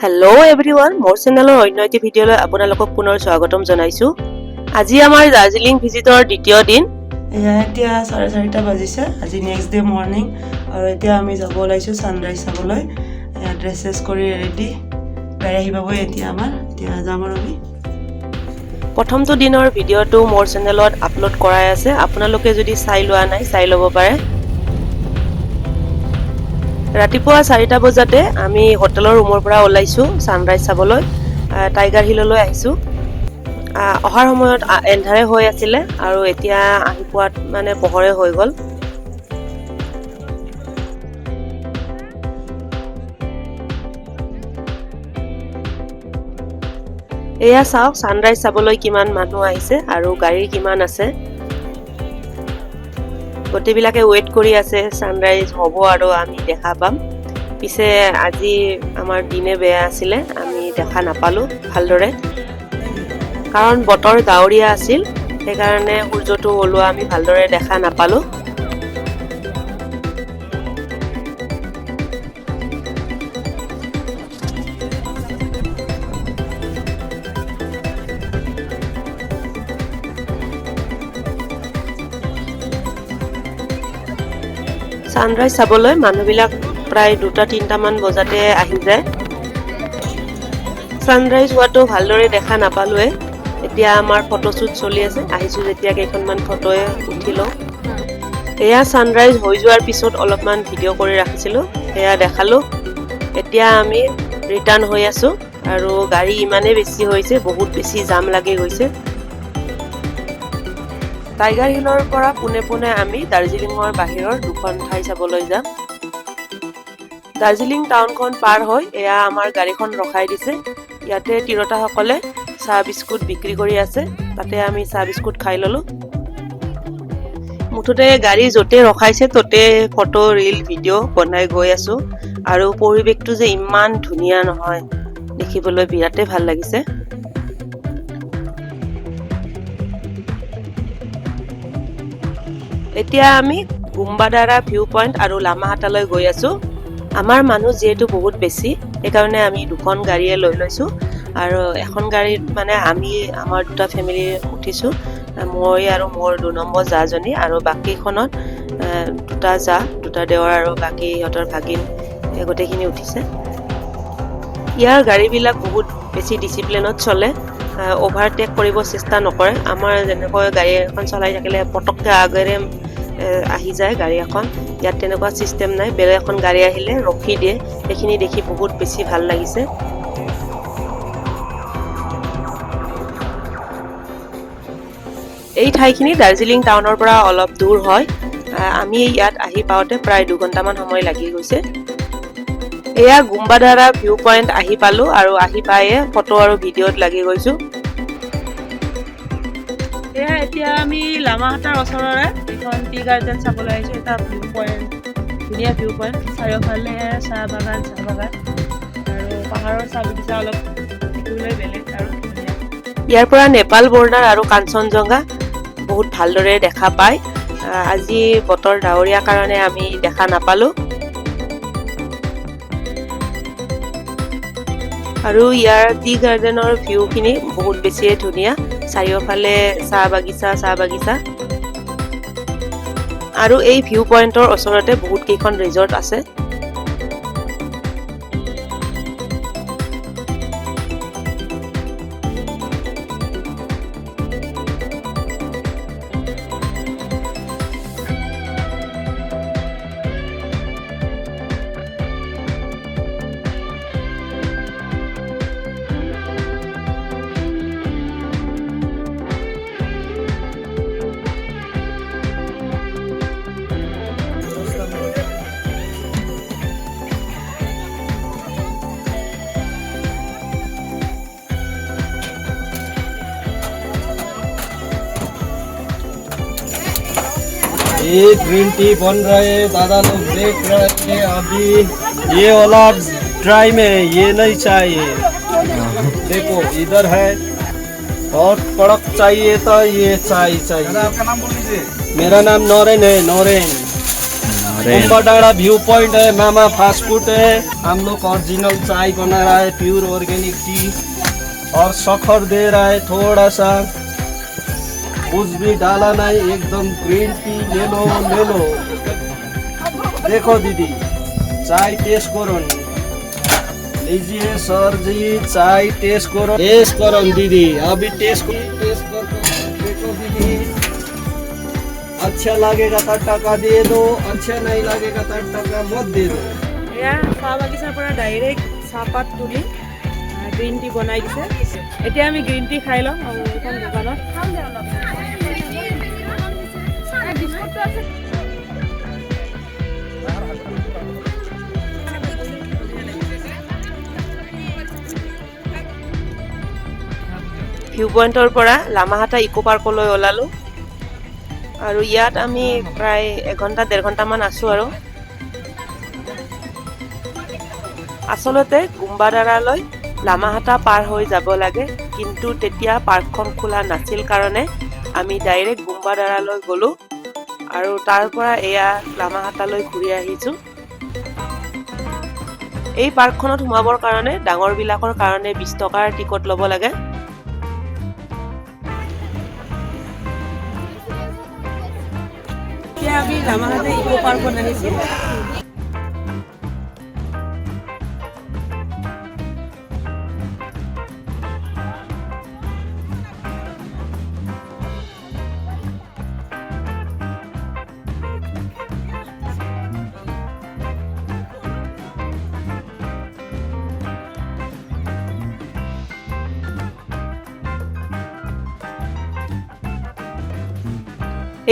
Hello' everyone, মোৰ চেনেলৰ অন্য এটি ভিডিঅ'লৈ আপোনালোকক পুনৰ স্বাগতম জনাইছোঁ। আজি আমাৰ দাৰ্জিলিং ভিজিটৰ দ্বিতীয় দিন। এয়া এতিয়া 4:30 বাজিছে। আজি নেক্সট ডে মৰ্ণিং আৰু এতিয়া আমি যাব ওলাইছোঁ ছানৰাইজ চাবলৈ। এয়া ড্ৰেছ চেছ কৰি ৰেডি, গাড়ী আহি পাবই এতিয়া আমাৰ। এতিয়া যাম আৰু আমি। প্ৰথমটো দিনৰ ভিডিঅ'টো মোৰ চেনেলত আপলোড কৰাই আছে, আপোনালোকে যদি চাই লোৱা নাই চাই ল'ব পাৰে। ৰাতিপুৱা 4টা বজাতে আমি হোটেলৰ ৰুমৰ পৰা ওলাইছোঁ ছানৰাইজ চাবলৈ। টাইগাৰ হিললৈ আহিছোঁ। অহাৰ সময়ত এন্ধাৰে হৈ আছিলে আৰু এতিয়া আহি পোৱাত মানে পোহৰে হৈ গ'ল। এয়া চাওক, ছানৰাইজ চাবলৈ কিমান মানুহ আহিছে আৰু গাড়ী কিমান আছে। গোটেইবিলাকে ৱেইট কৰি আছে ছানৰাইজ হ'ব আৰু আমি দেখা পাম। পিছে আজি আমাৰ দিনে বেয়া আছিলে, আমি দেখা নাপালোঁ ভালদৰে, কাৰণ বতৰ ডাৱৰীয়া আছিল, সেইকাৰণে সূৰ্যটো ওলোৱা আমি ভালদৰে দেখা নাপালোঁ। ছানৰাইজ চাবলৈ মানুহবিলাক প্ৰায় 2টা 3টামান বজাতে আহি যায়। ছানৰাইজ হোৱাটো ভালদৰে দেখা নাপালোৱে। এতিয়া আমাৰ ফটোশ্বুট চলি আছে, আহিছোঁ যেতিয়া কেইখনমান ফটোৱে উঠি লওঁ। এয়া ছানৰাইজ হৈ যোৱাৰ পিছত অলপমান ভিডিঅ' কৰি ৰাখিছিলোঁ, সেয়া দেখালোঁ। এতিয়া আমি ৰিটাৰ্ণ হৈ আছোঁ আৰু গাড়ী ইমানেই বেছি হৈছে, বহুত বেছি জাম লাগি গৈছে। টাইগাৰ হিলৰ পৰা পোনে পোনে আমি দাৰ্জিলিঙৰ বাহিৰৰ দুখন ঠাই চাবলৈ যাম। দাৰ্জিলিং টাউনখন পাৰ হৈ এয়া আমাৰ গাড়ীখন ৰখাই দিছে। ইয়াতে তিৰোতাসকলে চাহ বিস্কুট বিক্ৰী কৰি আছে, তাতে আমি চাহ বিস্কুট খাই ল'লোঁ। মুঠতে গাড়ী য'তে ৰখাইছে ত'তে ফটো, ৰিল, ভিডিঅ' বনাই গৈ আছোঁ। আৰু পৰিৱেশটো যে ইমান ধুনীয়া নহয়, দেখিবলৈ বিৰাটেই ভাল লাগিছে। এতিয়া আমি গুম্বাদাৰা ভিউ পইণ্ট আৰু লামাহাটালৈ গৈ আছোঁ। আমাৰ মানুহ যিহেতু বহুত বেছি, সেইকাৰণে আমি দুখন গাড়ীয়ে লৈ লৈছোঁ। আৰু এখন গাড়ীত মানে আমি আমাৰ দুটা ফেমিলি উঠিছোঁ, মই আৰু মোৰ 2 নম্বৰ জাজনী, আৰু বাকীখনত দুটা জা, দুটা দেৱৰ আৰু বাকী সিহঁতৰ ভাগিন, এই গোটেইখিনি উঠিছে। ইয়াৰ গাড়ীবিলাক বহুত বেছি ডিচিপ্লিনত চলে, অভাৰটেক কৰিব চেষ্টা নকৰে। আমাৰ যেনেকৈ গাড়ী এখন চলাই থাকিলে পটককৈ আগেৰে আহি যায় গাড়ী এখন, ইয়াত তেনেকুৱা ছিষ্টেম নাই। বেলেগ এখন গাড়ী আহিলে ৰখি দিয়ে। সেইখিনি দেখি বহুত বেছি ভাল লাগিছে। এই ঠাইখিনি দাৰ্জিলিং টাউনৰ পৰা অলপ দূৰ হয়। আমি ইয়াত আহি পাওঁতে প্ৰায় 2 ঘণ্টামান সময় লাগি গৈছে। এয়া গুম্বাধাৰা ভিউ পইণ্ট আহি পালোঁ আৰু আহি পায়ে ফটো আৰু ভিডিঅ'ত লাগি গৈছোঁ। এয়া এতিয়া আমি লামাহাটাৰ ওচৰৰে এখন টি গাৰ্ডেন চাবলৈ আহিছোঁ। এটা ভিউ পইণ্ট, ধুনীয়া ভিউ পইণ্ট, চাৰিওফালে চাহ বাগান, চাহ বাগান আৰু পাহাৰৰ চাহ বাগিচা অলপ দেখিবলৈ বেলেগ আৰু ধুনীয়া। ইয়াৰ পৰা নেপাল বৰ্ডাৰ আৰু কাঞ্চনজংঘা বহুত ভালদৰে দেখা পায়। আজি বতৰ ডাৱৰীয়া কাৰণে আমি দেখা নাপালোঁ। আৰু ইয়াৰ টি গাৰ্ডেনৰ ভিউখিনি বহুত বেছিয়ে ধুনীয়া, চাৰিওফালে চাহ বাগিচা, চাহ বাগিচা। আৰু এই ভিউ পইণ্টৰ ওচৰতে বহুত কেইখন ৰিজৰ্ট আছে। ये ग्रीन टी बन रहे हैं, दादा लोग देख रहे हैं। अभी ये वाला ड्राई में है, ये नहीं चाहिए। देखो इधर है, और कड़क चाहिए तो ये चाय चाहिए। दादा, आपका नाम बोल दीजिए। मेरा नाम नौरेन है, नौरेन। गुम्बा डाँडा व्यू पॉइंट है, मामा फास्ट फूड है। हम लोग ओरिजिनल चाय बना रहा है, प्योर ऑर्गेनिक टी, और शक्कर दे रहा है थोड़ा सा, कुछ भी डाला नहीं, एकदम ग्रीन टी। ले लो, ले लो। देखो दीदी, चाय टेस्ट करो। लीजिए सर जी, चाय टेस्ट करो, टेस्ट करो दीदी। अभी टेस्ट टेस्ट कर, देखो दीदी। अच्छा लगेगा तो टका दे दो, अच्छा नहीं लगेगा तो टका मत दे दो। এয়া চাহ বাগিচাৰ পৰা ডাইৰেক্ট চাহপাত তুলি গ্ৰীণ টি বনাই দিছে। এতিয়া আমি গ্ৰীণ টি খাই ল'ম আৰু এইখন দোকানত। ভিউ পইণ্টৰ পৰা লামাহাটা ইক' পাৰ্কলৈ ওলালোঁ আৰু ইয়াত আমি প্ৰায় এঘণ্টা 1.5 ঘণ্টামান আছোঁ। আৰু আচলতে গুম্বাদাৰালৈ লামাহাটা পাৰ হৈ যাব লাগে, কিন্তু তেতিয়া পাৰ্কখন খোলা নাছিল কাৰণে আমি ডাইৰেক্ট গুম্বাদাৰালৈ গ'লোঁ আৰু তাৰ পৰা এয়া লামাহাটালৈ ঘূৰি আহিছোঁ। এই পাৰ্কখনত সোমাবৰ কাৰণে ডাঙৰবিলাকৰ কাৰণে 20 টকাৰ টিকট ল'ব লাগে। এতিয়া আমি লামাহাটা ইক' পাৰ্কত আহিছোঁ।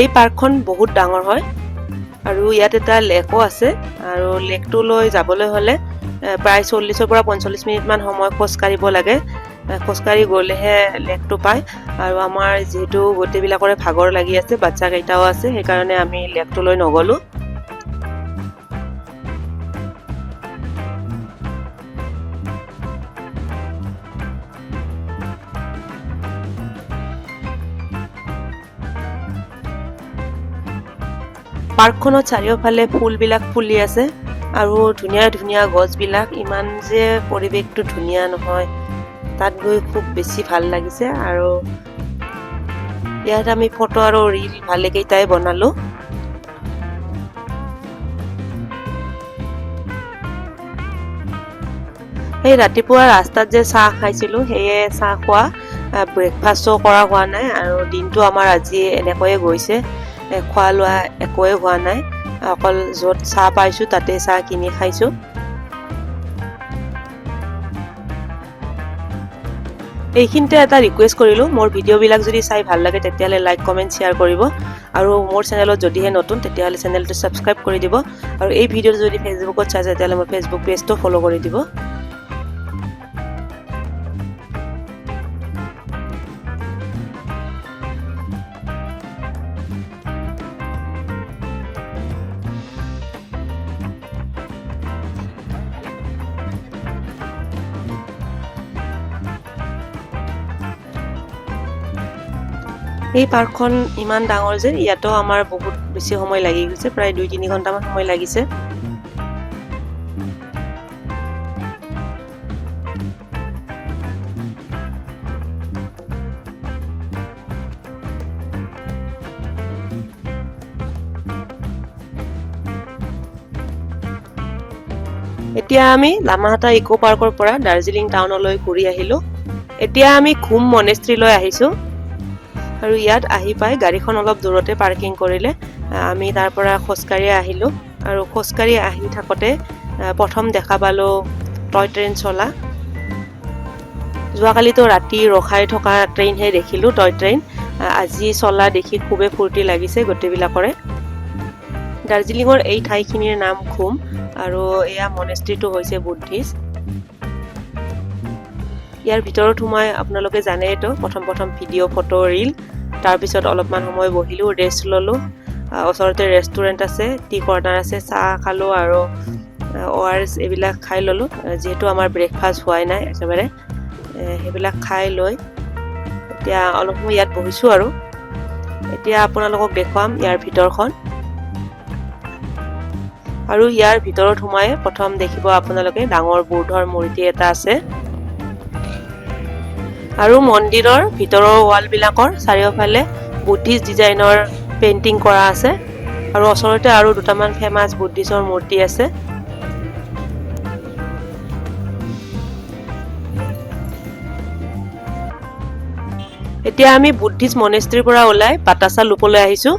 এই পাৰ্কখন বহুত ডাঙৰ হয় আৰু ইয়াত এটা লেকো আছে। আৰু লেকটোলৈ যাবলৈ হ'লে প্ৰায় 40ৰ পৰা 45 মিনিটমান সময় খোজকাঢ়িব লাগে। খোজকাঢ়ি গ'লেহে লেকটো পায়। আৰু আমাৰ যিহেতু গোটেইবিলাকৰে ভাগৰ লাগি আছে, বাচ্ছা কেইটাও আছে, সেইকাৰণে আমি লেকটোলৈ নগ'লোঁ। পাৰ্কখনত চাৰিওফালে ফুলবিলাক ফুলি আছে আৰু ধুনীয়া ধুনীয়া গছবিলাক। ইমান যে পৰিৱেশটো ধুনীয়া নহয়, তাত গৈ খুব বেছি ভাল লাগিছে। আৰু ইয়াত আমি ফটো আৰু ৰিল ভালেকেইটাই বনালোঁ। সেই ৰাতিপুৱা ৰাস্তাত যে চাহ খাইছিলোঁ, সেয়ে চাহ খোৱা, ব্ৰেকফাষ্টো কৰা হোৱা নাই। আৰু দিনটো আমাৰ আজি এনেকৈয়ে গৈছে। খোৱা লোৱা একোৱে হোৱা নাই, অকল য'ত চাহ পাইছোঁ তাতে চাহ কিনি খাইছোঁ। এইখিনিতে এটা ৰিকুৱেষ্ট কৰিলোঁ, মোৰ ভিডিঅ'বিলাক যদি চাই ভাল লাগে তেতিয়াহ'লে লাইক, কমেণ্ট, শ্বেয়াৰ কৰিব। আৰু মোৰ চেনেলত যদিহে নতুন তেতিয়াহ'লে চেনেলটো ছাবস্ক্ৰাইব কৰি দিব। আৰু এই ভিডিঅ'টো যদি ফেচবুকত চাইছে তেতিয়াহ'লে মোৰ ফেচবুক পেজটো ফ'ল' কৰি দিব। এই পাৰ্কখন ইমান ডাঙৰ যে ইয়াতো আমাৰ বহুত বেছি সময় লাগি গৈছে, প্ৰায় 2-3 ঘণ্টামান সময় লাগিছে। এতিয়া আমি লামাহাটা ইক' পাৰ্কৰ পৰা দাৰ্জিলিং টাউনলৈ ঘূৰি আহিলোঁ। এতিয়া আমি ঘুম মনেষ্ট্ৰীলৈ আহিছোঁ। আৰু ইয়াত আহি পাই গাড়ীখন অলপ দূৰতে পাৰ্কিং কৰিলে, আমি তাৰ পৰা খোজকাঢ়ি আহিলোঁ। আৰু খোজকাঢ়ি আহি থাকোঁতে প্ৰথম দেখা পালোঁ টয় ট্ৰেইন চলা। যোৱাকালিতো ৰাতি ৰখাই থকা ট্ৰেইনহে দেখিলোঁ, টয় ট্ৰেইন। আজি চলা দেখি খুবেই ফূৰ্তি লাগিছে গোটেইবিলাকৰে। দাৰ্জিলিঙৰ এই ঠাইখিনিৰ নাম ঘুম আৰু এয়া মনেষ্ট্ৰীটো হৈছে বুদ্ধিষ্ট। ইয়াৰ ভিতৰত সোমাই আপোনালোকে জানেইতো, প্ৰথম প্ৰথম ভিডিঅ', ফটো, ৰিল। তাৰপিছত অলপমান সময় বহিলোঁ, ৰেষ্ট ল'লোঁ। ওচৰতে ৰেষ্টুৰেণ্ট আছে, টি কৰ্ণাৰ আছে, চাহ খালোঁ আৰু অ' আৰ এছ এইবিলাক খাই ল'লোঁ। যিহেতু আমাৰ ব্ৰেকফাষ্ট হোৱাই নাই একেবাৰে, সেইবিলাক খাই লৈ এতিয়া অলপ সময় ইয়াত বহিছোঁ। আৰু এতিয়া আপোনালোকক দেখুৱাম ইয়াৰ ভিতৰখন। আৰু ইয়াৰ ভিতৰত সোমাই প্ৰথম দেখিব আপোনালোকে ডাঙৰ বুদ্ধৰ মূৰ্তি এটা আছে। আৰু মন্দিৰৰ ভিতৰৰ ৱালবিলাকৰ চাৰিওফালে বুদ্ধিষ্ট ডিজাইনৰ পেইণ্টিং কৰা আছে। আৰু ওচৰতে আৰু দুটামান ফেমাছ বুদ্ধিষ্টৰ মূৰ্তি আছে। এতিয়া আমি বুদ্ধিষ্ট মনেষ্ট্ৰীৰ পৰা ওলাই বাতাসা লুপলৈ আহিছো।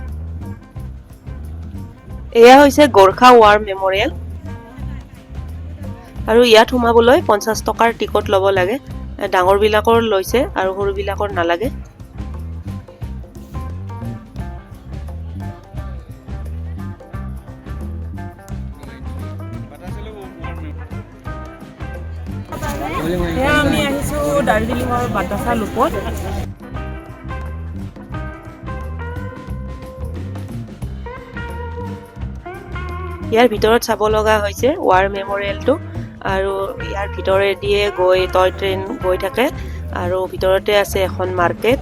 এয়া হৈছে গোৰ্খা ৱাৰ মেমৰিয়েল। আৰু ইয়াত সোমাবলৈ 50 টকাৰ টিকট ল'ব লাগে। ডাঙৰবিলাকৰ লৈছে আৰু সৰুবিলাকৰ নালাগে। এয়া আমি আহিছো দাৰ্জিলিঙৰ বাতাসা লুপত। ইয়াৰ ভিতৰত চাব লগা হৈছে ৱাৰ মেমৰিয়েলটো। আৰু ইয়াৰ ভিতৰেদিয়ে গৈ টয় ট্ৰেইন গৈ থাকে। আৰু ভিতৰতে আছে এখন মাৰ্কেট।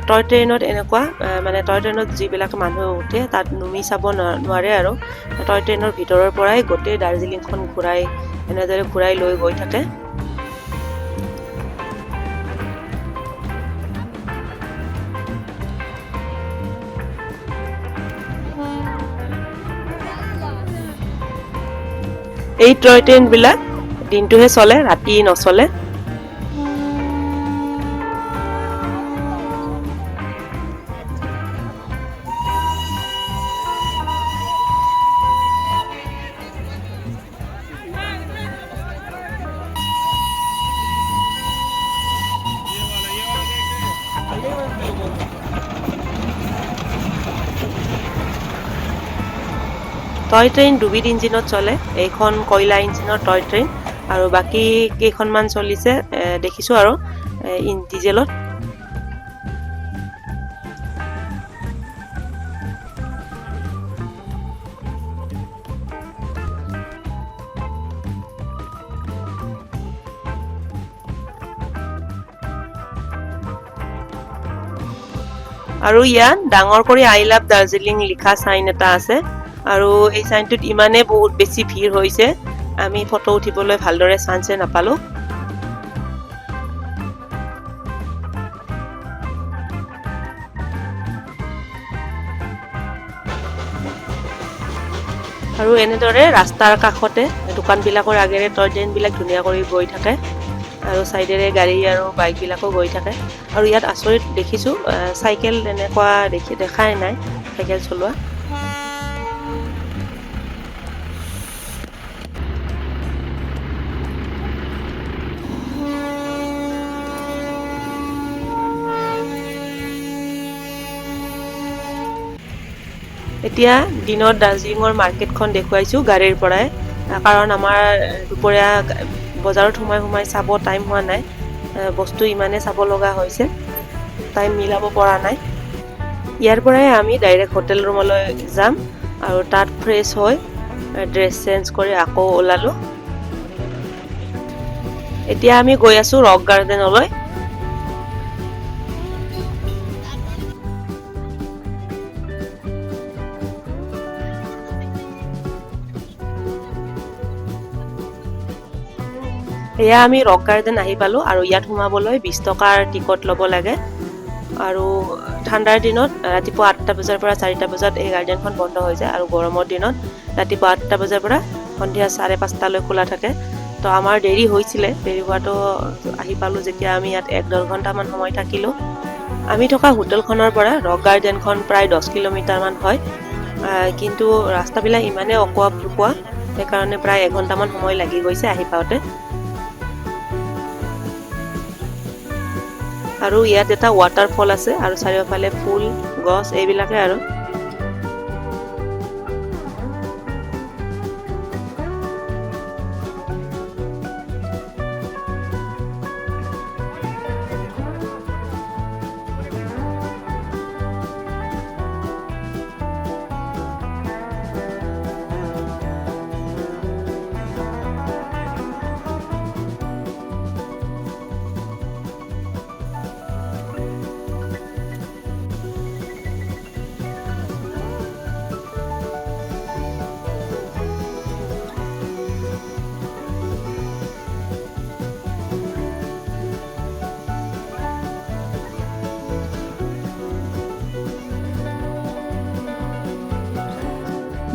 টয় ট্ৰেইনত এনেকুৱা মানে টয় ট্ৰেইনত যিবিলাক মানুহ উঠে তাত নুমি চাব নোৱাৰে। আৰু টয় ট্ৰেইনৰ ভিতৰৰ পৰাই গোটেই দাৰ্জিলিংখন ঘূৰাই এনেদৰে ঘূৰাই লৈ গৈ থাকে। এই টয় ট্ৰেইনবিলাক দিনটোহে চলে, ৰাতি নচলে। টয় ট্ৰেইন দুবিধ ইঞ্জিনত চলে। এইখন কয়লা ইঞ্জিনৰ টয় ট্ৰেইন আৰু বাকী কেইখনমান চলিছে দেখিছোঁ আৰু ডিজেলত। আৰু ইয়াত ডাঙৰ কৰি I love Darjeeling লিখা চাইন এটা আছে। আৰু এই চাইনটোত ইমানেই বহুত বেছি ভিৰ হৈছে, আমি ফটো উঠিবলৈ ভালদৰে চান্সে নাপালোঁ। আৰু এনেদৰে ৰাস্তাৰ কাষতে দোকানবিলাকৰ আগেৰে টয় ট্ৰেইনবিলাক ধুনীয়া কৰি গৈ থাকে। আৰু চাইডেৰে গাড়ী আৰু বাইকবিলাকো গৈ থাকে। আৰু ইয়াত আচৰিত দেখিছোঁ চাইকেল তেনেকুৱা দেখাই নাই চাইকেল চলোৱা। এতিয়া দিনত দাৰ্জিলিঙৰ মাৰ্কেটখন দেখুৱাইছোঁ গাড়ীৰ পৰাই, কাৰণ আমাৰ দুপৰীয়া বজাৰত সোমাই সোমাই চাব টাইম হোৱা নাই। বস্তু ইমানে চাব লগা হৈছে, টাইম মিলাব পৰা নাই। ইয়াৰ পৰাই আমি ডাইৰেক্ট হোটেল ৰুমলৈ যাম আৰু তাত ফ্ৰেছ হৈ ড্ৰেছ চেঞ্জ কৰি আকৌ ওলালোঁ। এতিয়া আমি গৈ আছোঁ ৰক গাৰ্ডেনলৈ। এয়া আমি ৰক গাৰ্ডেন আহি পালোঁ। আৰু ইয়াত সোমাবলৈ 20 টকাৰ টিকট ল'ব লাগে। আৰু ঠাণ্ডাৰ দিনত ৰাতিপুৱা 8টা বজাৰ পৰা 4টা বজাত এই গাৰ্ডেনখন বন্ধ হৈ যায়। আৰু গৰমৰ দিনত ৰাতিপুৱা 8টা বজাৰ পৰা সন্ধিয়া 5:30টালৈ খোলা থাকে। তো আমাৰ দেৰি হৈছিলে, দেৰি হোৱাটো আহি পালোঁ যেতিয়া আমি ইয়াত 1-1.5 ঘণ্টামান সময় থাকিলোঁ। আমি থকা হোটেলখনৰ পৰা ৰক গাৰ্ডেনখন প্ৰায় 10 কিলোমিটাৰমান হয়। কিন্তু ৰাস্তাবিলাক ইমানেই অকোৱা পকোৱা, সেইকাৰণে প্ৰায় 1 ঘণ্টামান সময় লাগি গৈছে আহি পাওঁতে। আৰু ইয়াত এটা ৱাটাৰফল আছে আৰু চাৰিওফালে ফুল গছ এইবিলাকে। আৰু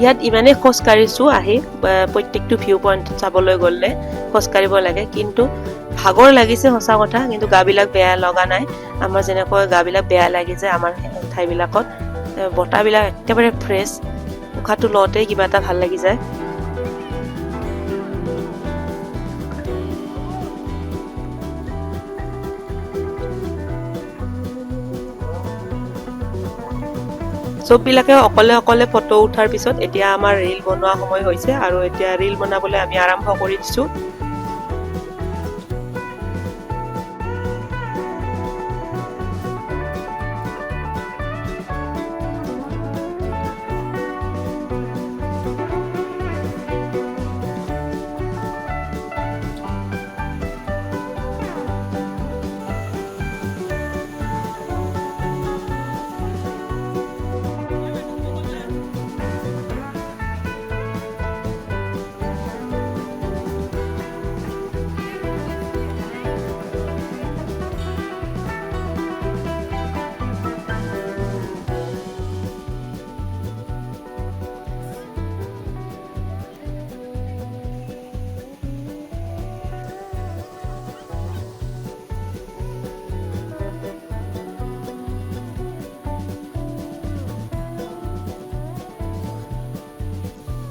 ইয়াত ইমানেই খোজকাঢ়িছোঁ আহি, প্ৰত্যেকটো ভিউ পইণ্ট চাবলৈ গ'লে খোজকাঢ়িব লাগে, কিন্তু ভাগৰ লাগিছে সঁচা কথা, কিন্তু গাবিলাক বেয়া লগা নাই। আমাৰ যেনেকৈ গাবিলাক বেয়া লাগি যায় আমাৰ ঠাইবিলাকত, বতাহবিলাক একেবাৰে ফ্ৰেছ, উশাহটো লওঁতে কিবা এটা ভাল লাগি যায়। চববিলাকে অকলে অকলে ফটো উঠাৰ পিছত এতিয়া আমাৰ ৰীল বনোৱা সময় হৈছে আৰু এতিয়া ৰীল বনাবলৈ আমি আৰম্ভ কৰি দিছোঁ।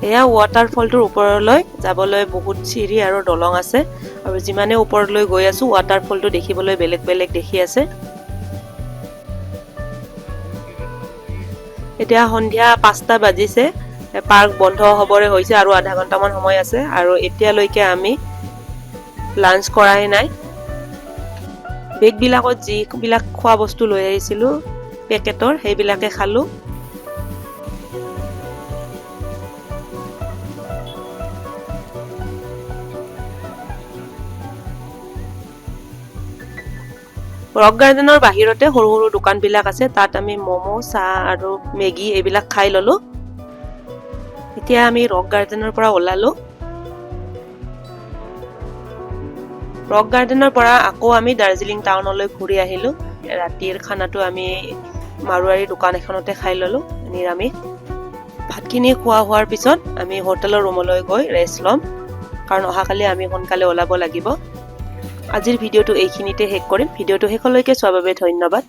এয়া ৱাটাৰফলটোৰ ওপৰলৈ যাবলৈ বহুত চিৰি আৰু দলং আছে আৰু যিমানে ওপৰলৈ গৈ আছো ৱাটাৰফলটো দেখিবলৈ বেলেগ বেলেগ দেখি আছে। এতিয়া সন্ধিয়া 5টা বাজিছে, পাৰ্ক বন্ধ হ'বৰে হৈছে আৰু আধা ঘণ্টামান সময় আছে আৰু এতিয়ালৈকে আমি লাঞ্চ কৰাই নাই। বেগবিলাকত যিবিলাক খোৱা বস্তু লৈ আহিছিলোঁ পেকেটৰ সেইবিলাকে খালোঁ। ৰক গাৰ্ডেনৰ বাহিৰতে সৰু সৰু দোকানবিলাক আছে, তাত আমি ম'ম', চাহ আৰু মেগী এইবিলাক খাই ল'লোঁ। এতিয়া আমি ৰক গাৰ্ডেনৰ পৰা ওলালোঁ। ৰক গাৰ্ডেনৰ পৰা আকৌ আমি দাৰ্জিলিং টাউনলৈ ঘূৰি আহিলোঁ। ৰাতিৰ খানাটো আমি মাৰোৱাৰী দোকান এখনতে খাই ল'লোঁ, নিৰামিষ। ভাতখিনি খোৱা হোৱাৰ পিছত আমি হোটেলৰ ৰুমলৈ গৈ ৰেষ্ট ল'ম, কাৰণ অহাকালি আমি সোনকালে ওলাব লাগিব। আজিৰ ভিডিঅ'টো এইখিনিতে শেষ কৰিম। ভিডিঅ'টো শেষলৈকে চোৱাৰ বাবে ধন্যবাদ।